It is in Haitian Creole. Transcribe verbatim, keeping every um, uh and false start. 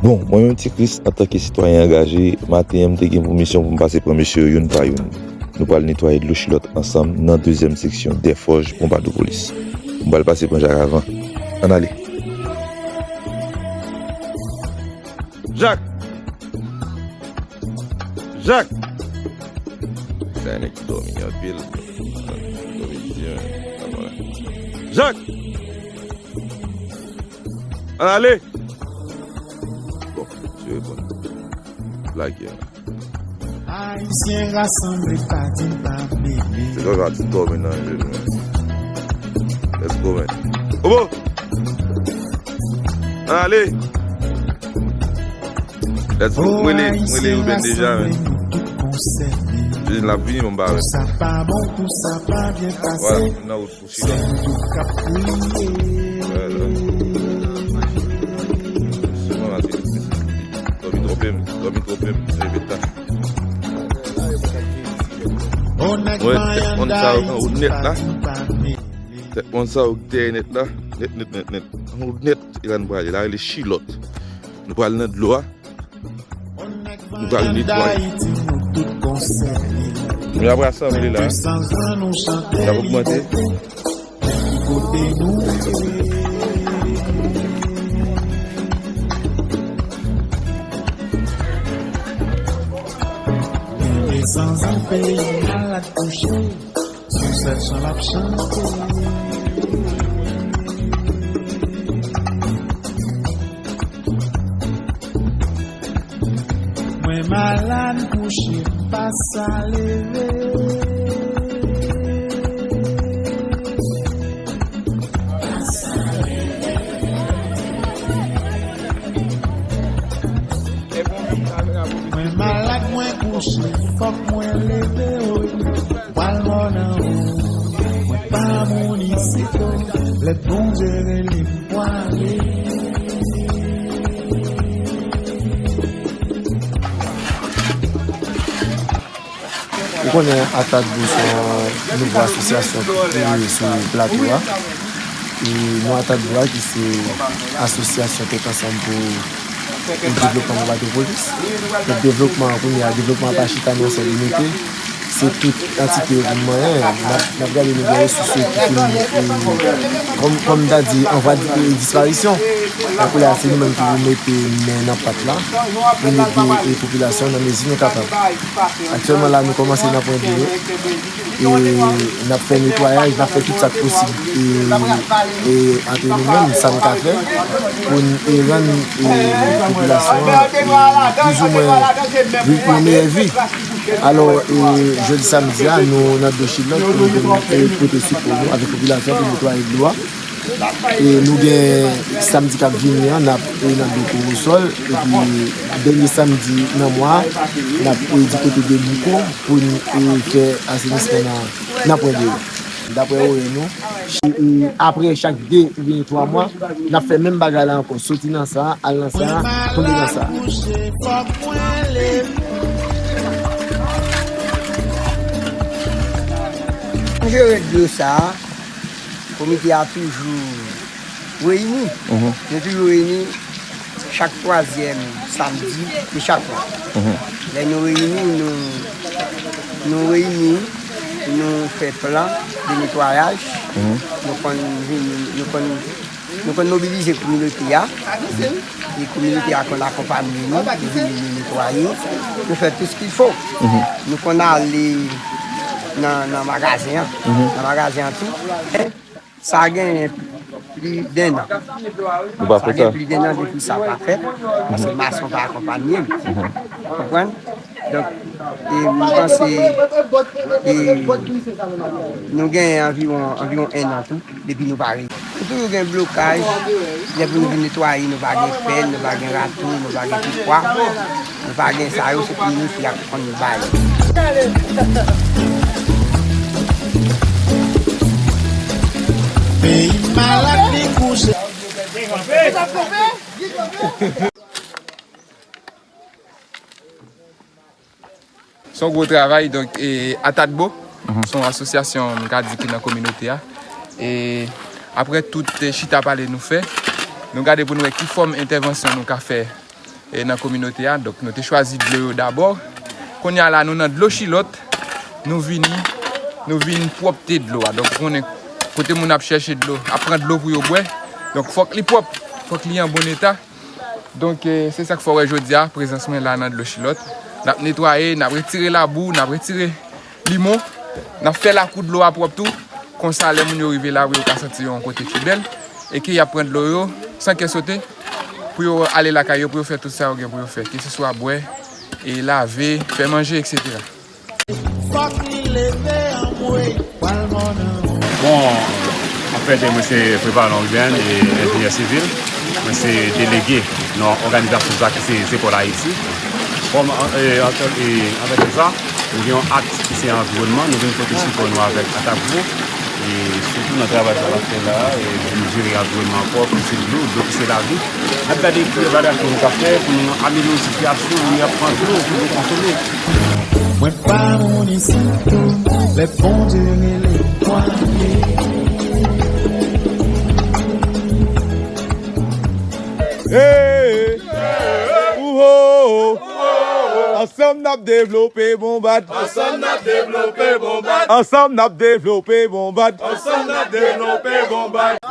Bon, mwen menm Ti Kris, antanke sitwayen angaje, maten an m te gen pou misyon pou m pase pran mesye yo youn pa youn. Nou pral netwaye dlo Chilòt ansanm nan dezyèm seksyon Dèfòj, Ponpadoupolis. M pral pase pran Jak avan. Ann ale. Jak! Jak! Sa nèg ki dòmi anpil. Dòmi zen. Jak! Ann ale! Bon, misye reponn. Lage a. Ayisyen rasanble, pa di m pa mele. Se kaka ti dòmi nan je nou. Let's go, man. Obo! Ann ale! Let's go. Mwen le, mwen le Ruben deja, man. Jezi l ap vini, bon, ba, man. Sa pa bon, tou sa pa byen pase. Vwala, m nan wout. Ou chita. Wè, la. Sèlman la, se dòmi twonpe m, dòmi twonpe m, repete. Wè, tèt moun sa yo gen wout nèt la. Tèt moun sa yo dèyè nèt la. Nèt, nèt, nèt, nèt. Wout nèt, e la nou prale. La rele Chilòt. Nou pral nan dlo a. Nou pral netwaye. Nou ap rasanble la. Nou ap ogmante. Zanzan peyi malad kouche. Sou sèl chan l ap chante. Mwen malad kouche, m pa sa leve. Mwen malad, mwen kouche, fòk mwen leve, wi. Pral mò nan ou, mwen pa moun isit, o. Lè Bondye rele m pwale. Ou konnen Atadbo se yon nouvo asosyasyon ki kreye sou plato a. E nou Atadbo a ki se asosyasyon Tèt Ansanm pou, pou devlopman Ponpadoupolis. Donk devlopman an, kounye a, devlopman an pa chita nan yon sèl inite. Se tout antite yo vin manyen. N ap, n ap gade nou gen resous yo ki fin, e, kòm, kòm m ta di, an vwa de, de disparisyon. Donk, kounye a, se nou menm ki pou mete men nan pat la, pou n ede, e, popilasyon nan mezi nou kapab. Aktyèlman la, nou kòmanse nan pwen de yo. E n ap fè netwayaj, n ap fè tout sa k posib. E, e ant nou menm, sa n ka fè pou n, e, rann, e, popilasyon an, e, plizoumwen viv yon meyè vi. Alò, e, jodi samdi a, nou nan dlo Chilòt pou nou vin, e, pote sipò nou avèk popilasyon pou netwaye dlo a. E nou gen samdi k ap vini an, n ap, e, nan dlo Korosòl, epi dènye samdi nan mwa a, n ap, e, di kote de Bouko pou n, e, fè asenisman nan, nan pwen de yo. Daprè orè nou, ch-, e, apre chak de oubyen twa mwa, n ap fè menm bagay la ankò, soti nan sa, al nan sa, tonbe nan sa. Pou jere dlo sa a, komite a toujou reyini. Nou toujou reyini chak twazyèm samdi de chak mwa. Lè nou reyini, nou, nou reyini, nou fè plan de netwayaj. Nou konn vini, nou konn, nou konn mobilize kominote a. E kominote a konn akonpanye nou, nou vini, nou netwaye, nou fè tout ce qu'il faut. Nou konn ale nan, nan magazen an, nan magazen an tou. Sa genyen plis de en an. Nou pa fè sa. Sa gen plis de en an depi sa pa fèt, paske mason pa akonpanye m. Konprann? Donk, e, m panse, e, nou genyen anviwon, anviwon en an tou, depi nou pa reyini. Nou toujou gen blokaj, lè pou nou vin netwaye, nou pa gen pèl, nou pa gen rato, nou pa gen pikwa. Nou pa gen sa yo, se pou nou ki ap konn bay. Peyi malad li kouche. Se yon gwo travay, donk, e, Atadbo, se yon asosyasyon, m ka di, ki nan kominote a. E apre tout, e, chita pale nou fè, nou gade pou nou wè ki fòm entèvansyon nou ka fè e nan kominote a. Donk, nou te chwazi dlo yo dabò. Kounye a la, nou nan dlo Chilòt. Nou vini, nou vin pwòpte dlo a. Donk, ou konnen kote moun ap chèche dlo, ap pran dlo pou yo bwè. Donk, fòk li pwòp, fòk li an bon eta. Donk, eh, se sa k fè w wè jodi a, prezans mwen la nan dlo Chilòt. N ap netwaye, n ap retire labou, n ap retire limon, n ap fè lakou dlo a pwòp tou. Konsa, lè moun yo rive la, pou yo ka santi yo yon kote ki bèl, e ke y ap pran dlo yo san kè sote, pou yo ale lakay yo, pou yo fè tout sa yo gen pou yo fè, ke se swa bwè, e lave, fè manje, etsetera. Fòk li leve anmwe, pral mòn anmwe. Bon, anfèt, mwen se Prevalon Ruben, e enjenyè sivil. Mwen se delege nan òganizasyon sa ki se Zepòl Ayiti. Kòm, e, antan-, e, antanke sa, nou gen yon aks ki se anviwònman, nou vin pote sipò nou avèk Atakvo. E sitou nan travay sa n ap fè la, e pou nou jere anviwònman ankò, pou se dlo, dlo ki se lavi. N ap gade ki evalyasyon nou ka fè pou nou amelyore sitiyasyon, nou ap pran dlo pou nou konsome. Mwen pa moun isit tou, lè Bondye rele m, mwen ale. Hey! Ouho! Ansanm n ap devlope Bonbat. Ansanm n ap devlope Bonbat. Ansanm n ap devlope Bonbat. Ansanm n ap devlope Bonbat.